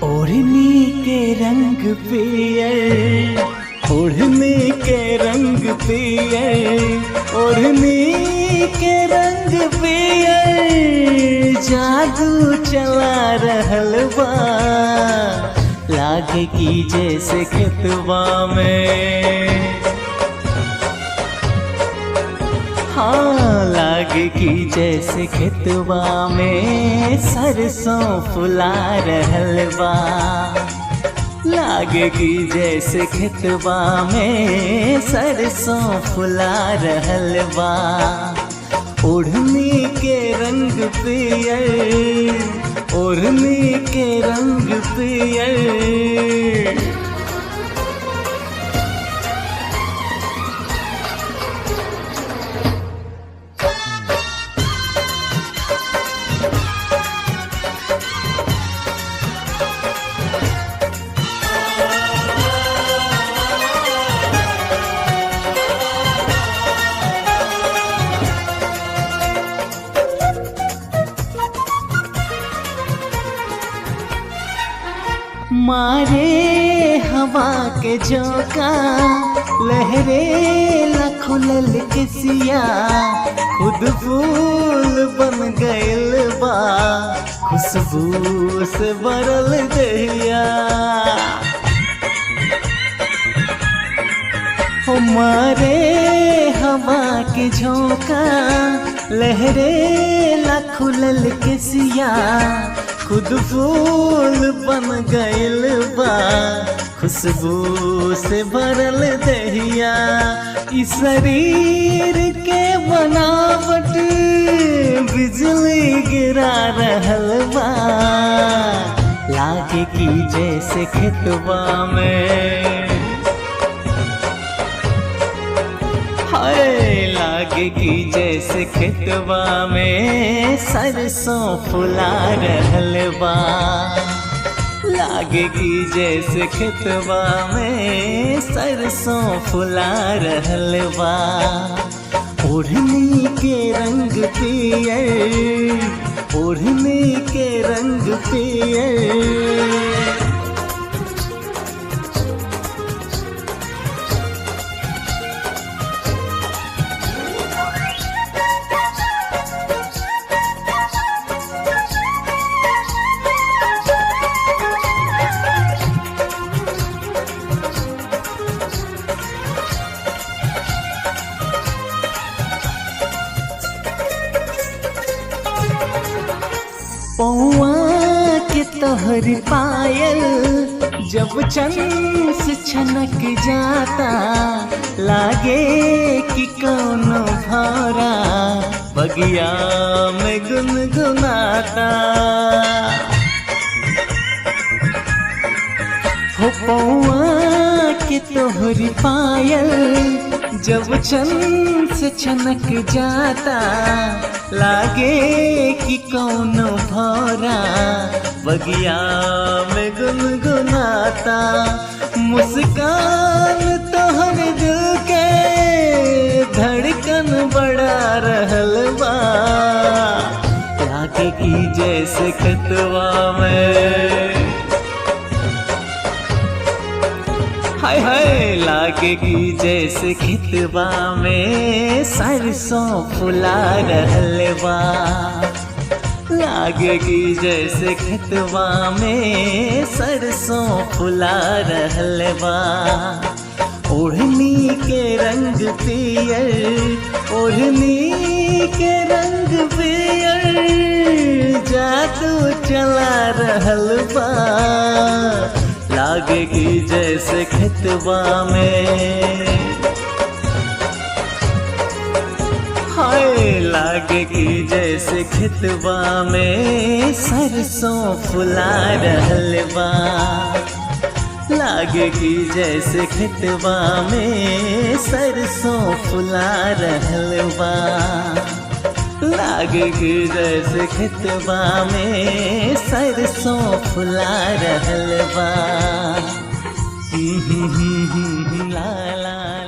ओढ़नी के रंग पियर, ओढ़नी के रंग पियर, ओढ़नी के रंग पियर, जादू चला रहल बा। लागे की जैसे खेतवा में, हाँ लागे की जैसे खेतवा में सरसों फुला रहल बा। लागे की जैसे खेतवा में सरसों फुला रहल बा। ओढ़नी के रंग पियर, ओढ़नी के रंग पियर। मारे हवा के झोंका, लहरे खुलल केसिया, खुद फूल बन गइल बा, खुशबू से भरल दहिया। मारे हवा के झोंका, लहरे खुलल केसिया, खुद फूल बन गइल बा, खुशबू से भरल दहिया। इस शरीर के बनावट बिजली गिरा रहल बा। लागे की जैसे खेतवा में, हाय लागे की जैसे खेतवा में सरसों फुला रहल बा। लागे की जैसे खेतवा में सरसों फुला रहल बा। ओढ़नी के रंग पियर, ओढ़नी के रंग पियर। पौआ के तोहर पायल जब चन से छनक जाता, लागे कि कौनो भौरा बगिया में गुनगुनाता। हो पौआ के तोहर पायल जब चन से छनक जाता, लागे कि कौनो भौरा बगिया में गुनगुनाता। मुस्कान तोहर दिल के धड़कन बढ़ा रहल बा। लागे की जैसे खेतवा में, हाय हाय लागे की जैसे खेतवा में सरसों फुला रहल बा। लागे की जैसे खेतवा में सरसों फुला रहल बा। ओढ़नी के रंग पियर, ओढ़नी के रंग पियर, जादू चला रहल बा। लागे की जैसे खेतवा में, हाय लागे की जैसे खेतवा में सरसों फुला रहल बा। लागे की जैसे खेतवा में सरसों फुला रहल बा। लागे की जैसे खेतवा में सरसों फुला रहल बा। ला ला।